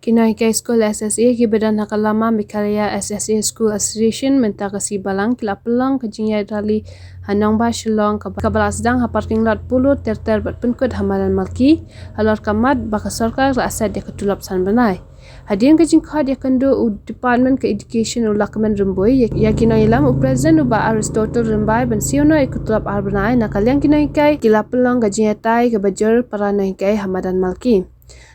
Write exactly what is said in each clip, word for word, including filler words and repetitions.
Ki nonghikai skul S S A kiba don ha ka lama Meghalaya S S A School Association mynta ka sngi Balang ki la pynlong ka jingïaid rally ha nongbah Shillong kaba, kaba la sdang ha parking lot Polo ter ter bad pynkut ha madan Malki halor ka mat ba ka sorkar ka la set ïa ka tulop san bnai. Hadien ka jingkhot ïakynduh u Department ka Education u Lahkmen Rymbui ïa, ïa ki nongïalam u President u Bah Aristotle Rymbai ban siew noh ïa ka tulop ar bnai na ka liang ki nonghikai ki la pynlong ka jingïatai kaba jur para nonghikai ha madan Malki.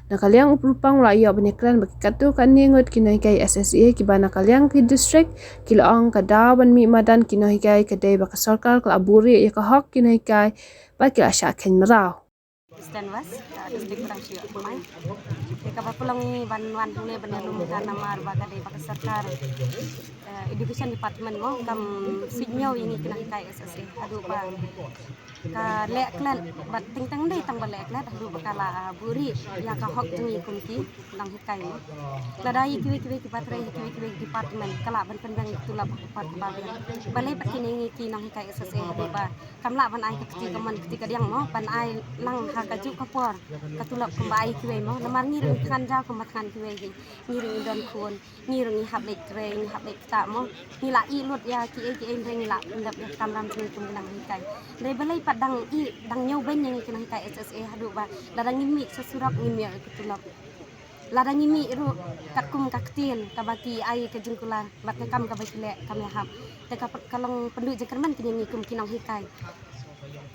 Na ka liang u Pyrpang u la ïoh ban ïakren ba ki katto katne ngut ki nonghikai S S A kiba na ka liang ki district ki la ong ka daw ban mih madan ki nonghikai ka dei ba ka sorkar ka la buhrieh ïa ka hok ki nonghikai bad ki la shah kheiñ mraw. Eastern West, uh, district branch ïoh kumai. Te kaba pynlong ngi ban wan hangne ban ïalum ka namar ba ka dei ba ka sorkar, uh, education department mo kam siew noh ïa ngi ki nonghikai S S A haduh ba ka leh klet bad teng teng dei tang ba leh klet haduh ba ka la, ah, buhrieh ïa ka hok jong ngi kum ki nonghikai mo. Lada ïa kiwei kiwei kiba trei ïa kiwei kiwei department ka lah ban pynbiang ïa ka tulop ha ka por kaba biang. Balei pat kine ngi ki nonghikai S S A haduh ba kam lah ban ai ka kti kamon kti kadiang mo ban ai lang ha kajuh ka por ka tulop kumba ai kiwei mo. Namar ngi ruh ngi thngan jaw kumba thngan kiwei hi. Ngi ruh ngi don khun. Ngi ruh ngi hap leit trei, ngi hap leit ktah mo. Ngi la ïeh lut ïa kiei kiei hynrei ngi la pyndep ïa ka kamram jong ngi kum ki nonghikai. Hynrei balei pat dang ïeh dang ñiewbeiñ ïa ngi ki nonghikai S S A haduh ba lada ngi mih sha surok ngim ïoh ïa ka tulop. Lada ngi mih ruh katkum ka ktien kaba ki ai ka jingkular bad ka kam kaba ki leh kam ïahap. Te ka, ka long pynduh jingkyrmen kine ngi kum ki nonghikai.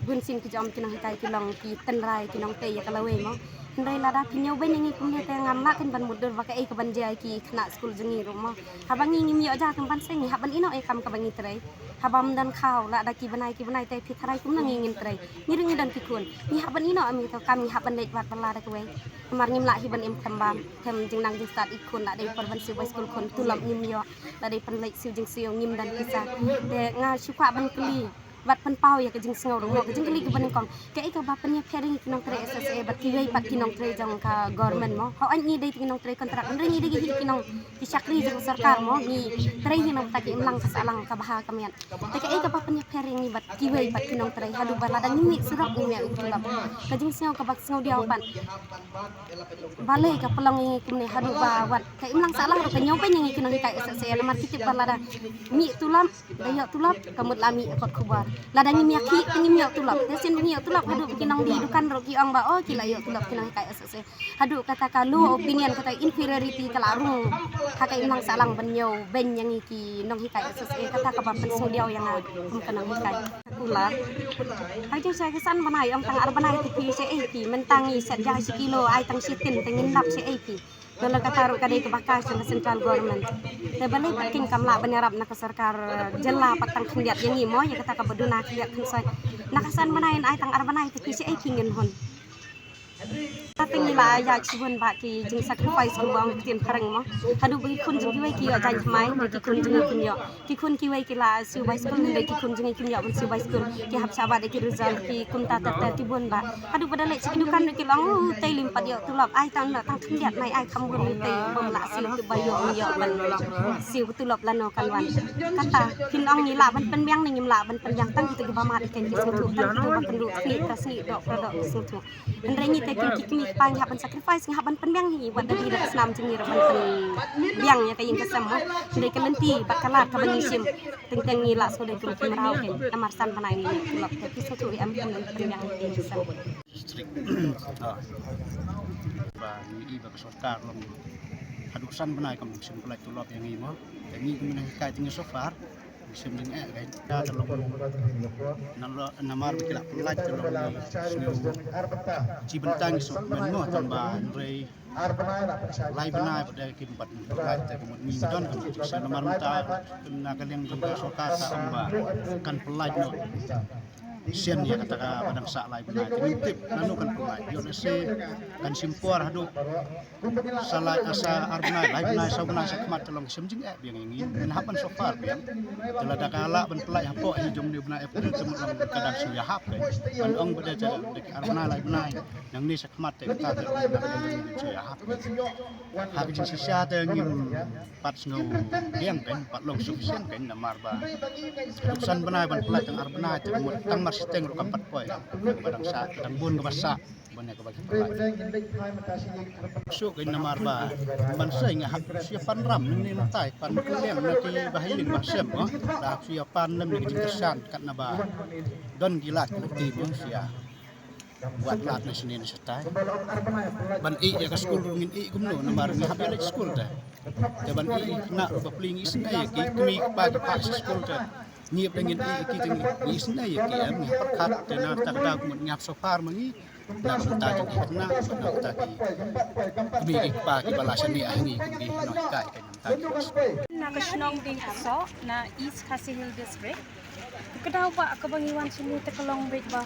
Bun sien ki jong ki nonghikai ki long ki tynrai ki nongtei ïa ka lawei mo. Hynrei lada ki ñiewbeiñ ïa ngi kumne te ngam lah kein ban mutdur ba kaei kaban jia ïa ki khynnah skul jong ngi ruh mo. Haba ngi ngim ïoh ja kam ban seng ngi hap ban ïeh noh ïa kam kaba ngi trei. Haba ym don khaw lada ki bnai ki bnai te phi tharai kumno ngi ngin trei. Ngi ruh ngi don ki khun. Ngi hap ban ïeh noh ïa ka kam ngi hap ban leit wad bylla da kawei. Namar ngim lah hi ban im them bam them jingnang jingstad ïa ki khun la dei por ban siew bai skul khun tulop ngim ïoh. La dei pynleit siew jingsiew ngim don pisa. Te nga shu kwah ban kylli. Bad pynpaw ïa ka jingsngew ruh mo ka jingkylli kaba nyngkong. Kaei kaba pynïapher ïa ngi ki nongtrei S S A bad kiwei pat ki nongtrei jong ka government mo. Hooid ngi dei ki nongtrei kontrak hynrei ngi dei ki hi ki nong ki shakri jong ka sorkar mo ngi trei hi na ka bynta ka imlang ka sahlang ka bha ka miat. Te kaei kaba pynïapher ïa ngi bad kiwei pat ki nongtrei haduh ba lada ngi mih surok ngi mih u tulop. Ka jingsngew kaba sngew diaw pat. Balei ka pynlong ïa ngi kumne haduh ba wat ka imlang sahlang ruh ka ñiewbeiñ ïa ngi ki nonghikai S S A namar ki tip ba lada mih tulop Da ïoh tulop ka mut la mih kot khubor. Lada ngim ïa khih te ngim ïoh tulop. Te sien ba ngi ïoh tulop haduh ba ki nongdie dukan ruh ki ong ba oh ki la ïoh tulop ki nonghikai S S A. Haduh kata ka low opinion kata inferiority ka la rung ha ka imlang sahlang ban ñiewbeiñ ïa ngi ki nonghikai S S A kata kaba pynsngewdiaw ïa nga kum ka nonghikai. Kular. Hai jong sa ka san bnai ong tang ar bnai te phi shaei phi mynta ngi set ja shi kilo ai tang shi tin te ngin dap shaei phi. Te la kata ruh ka dei kaba ka sha ka central government. Te balei pat kin kam lah ban ïarap na ka sorkar jylla pat tang khyndiat ïa ngi mo ïa kata kaba duna khyndiat khynsoi. Na ka san bnai ai tang ar bnai te phi shaei phi ngin hun. Kata ngi la ïa shibun ba ki jing sacrifice ki bang ktien phareng mo. Haduh ba ki khun jong kiwei ki ïoh jaiñ thymmai, ki khun jong ngi kim ïoh. Ki khun kiwei ki la siew bai skul hynrei ki khun jong ngi kim ïoh ban siew bai skul. Ki hap shah wad ïa ki result ki kumta ter ter ki bun ba. Haduh ba da leit sha ki dukan ruh ki la ong u tei lym pat ïoh tulop ai tang na tang khyndiat nai ai kham bun u tei bym lah siew ki ba ïoh ym ïoh ban siew tulop lano kan wan. Kata phin ong ngi lah ban pynbiang ne ngim lah ban pynbiang tang kita kiba mad ïa ki sngewthuh tang kita ba kynduh snieh ka snieh doh ka doh ki sngewthuh. Hynrei ngi te kum ki kmie ki kpa ngi hap ban sacrifice ngi hap ban pynbiang hi wat da dei da ka snam jong ngi ruh ban pynbiang ïa ka ïing ka sem mo. Hynrei ka lynti bad ka lad kaba ngi shim teng teng ngi lah sngewdei kum ki mraw kein namar san bnai ngi ïoh tulop te ki sngewthuh ïa em kum ban pynbiang ïa ka ïing ka sem. District. Ah. Ba ngi i ba ka sorkar long haduh san bnai kam shim pynlait tulop ïa ngi mo. Te ngi kum ngi hikai te ngi so far. Sim jingeh ka ita ka long. Namar ba ki la pynlait ka long sngew. Chi bynta ngi suk men mo tang ba hynrei lai bnai ba dei kim pat pynlait te ka mut ngi don ka mut sa namar mynta na ka liang jong ka sorkar ka ong ba kan pynlait noh. Sien ïa kata ka ba dang sah lai bnai te ngim tip nano kan pynlait. Ïoh lehse kan shim por haduh Sa lai, sa ar bnai, lai bnai, saw bnai, sa khmat te long sim jingeh biang ïa ngi. Ngin hap ban so far biang. Te lada ka lah ban pynlait hapoh hi jong une u bnai April te mut long ka dang shu ïahap kein. Ban ong ba dei te dei ki ar bnai, lai bnai. Nangne sa khmat te kata te long ka dang shu ïahap kein. Ha ka jingshisha te ngim pat sngew biang kein, pat long sufficient kein namar ba. Duk san bnai ban pynlait tang ar bnai te mut tang mar shiteng ruh kam pat poi. Ba dang sah, dang bun kaba sah. Shuh kein namar ba ban sei nga hap shu ïa pan ram ne mynta, pan kylleng na ki ba ha ïing ba ha sem, oh. La hap shu ïa pan lem na ki jingkyrshan katba don ki lad na ki, mo, shu ïa wad lad na shane na shatai. Ban ïeh ïa ka skul ruh ngin ïeh kumno namar ngi hap ïa leit skul te. Te ban ïeh ïa ki khynnah bapli ngi isynei ïa ki, kmie ki kpa ki phah sha skul te. Ngi hap, ngin ïeh ïa ki te ngi isynei ïa ki, em, ngi hap pyrkhat te na kata ka daw kumno ngi hap sopar ma ngi. Na ka bynta jong ki khynnah, na ka bynta ki kmie ki kpa kiba la shaniah ha ngi kum ki nonghikai, ka bynta ki. Na ka shnong Diengkasoh, na East Khasi Hills District. Ka daw ba kaba ngi wan shane te ka long beit ba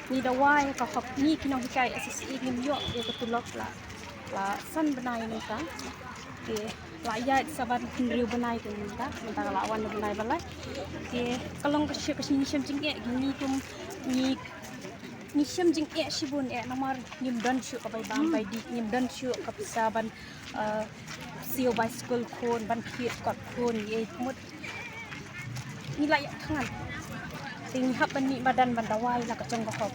ngi dawa ïa ka hok, ngi ki nonghikai S S A ngim ïoh ïa ka tulop la, la san bnai mynta. Te la ïaid sa ban hynriew bnai te mynta, mynta ka la wan bnai ba lai. Te ka long ka shi, ka shi ngi shem jingeh, ngi kum ngi ngi shem jingeh shibun eh, namar ngim don shuh ka bai bam bai dih, ngim don shuh ka pisa ban, eh, siew bai skul khun, ban thied kot khun, ïa ka mut ngi la ïa thngan. Te ngi hap ban mih madan ban dawa ïa la ka jong ka hok.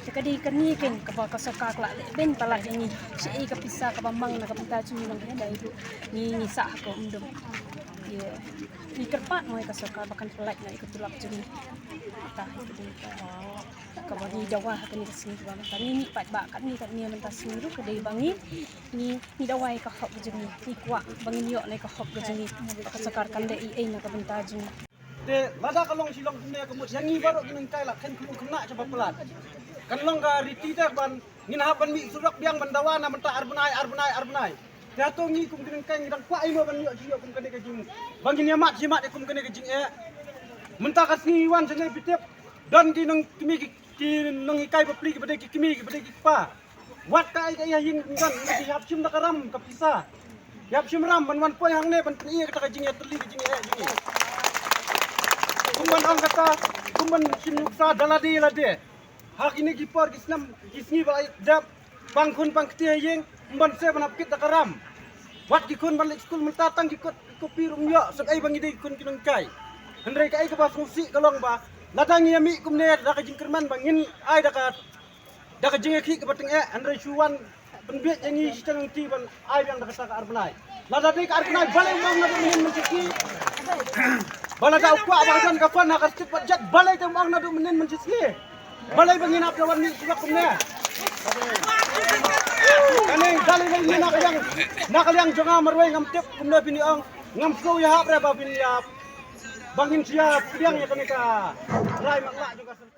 Te ka dei kane kein kaba ka sorkar ka la leh beiñ palat ïa ngi. Shaei ka pisa kaba mang na ka bynta jong ngi nonghikai ruh ngi, ngi sah ha ka umdum. Ïa, ngi kyrpad mo ïa ka sorkar ba kan pynlait noh ïa ka tulop jong ngi. Ta ïa ka dei ka kaba ngi dawa ha kane ka sngi kaba mynta ngi mih paidbah katne katne mynta sngi ruh ka dei ba ngi, ngi, ngi dawa ïa ka hok ka jong ngi, ngi kwah ba ngin ïoh na ka hok ka jong ngi, ba ka sorkar kan leh ei ei na ka bynta jong ngi. Te lada ka long shilong kumne ka mut ïa ngi baroh ki nonghikai la khein khynñiuh khynnah shaba palat. Kan long ka riti te ban ngin hap ban mih surok biang ban dawa na mynta ar bnai, ar bnai, ar bnai. Te hato ngi kum ki nonghikai ngi dang kwah ïa mo ban ïoh jingïoh kum kane ka jing, ba ngin ïa mad shi mad ïa kum kane ka jingeh. Mynta ka sngi wan shane phi tip don ki nongkmie ki, ki nonghikai bapli kiba dei ki kmie kiba dei ki kpa. Wat kaei kaei ha ïing ki don, ki hap shim da ka ram ka pisa. Ki hap shim ram ban wan poi hangne ban pyni ïa kata ka jingïatylli ka jingeh jingeh. Kum ban ong kata, kum ban shim nuksa da lade lade. Ha kine ki por ki snem ki sngi ba la dep, pang khun pang kti ha ïing, ym ban seh ban hap kit da ka ram. Wat ki khun ban leit skul mynta tang ki kot ki kopi ruh ym ïoh, sngewbha ngi dei ki khun ki nonghikai. Hynrei kaei kaba sngewsih ka long ba lada ngi ïa mih kumne da ka jingkyrmen ba ngin ai da ka, da ka jingïakhih kaba tyngeh, hynrei shu wan pynbiej ïa ngi shi tang lynti ban ai biang da kata ka ar bnai. Lada dei ka ar bnai balei um ong naduh mynnin mynshisngi? Ba lada u kwah ba ka don ka fund ha ka state budget balei te um ong naduh mynnin mynshisngi? Balei ba ngin hap da wan mih surok kumne? Kane da lei lei na ka liang, na ka liang jong nga marwei ngam tip kumne phin ïa ong, ngam sngew ïahap re ba phin ïa, ba ngin ïa pdiang ïa kane ka rai matlah jong ka sorkar.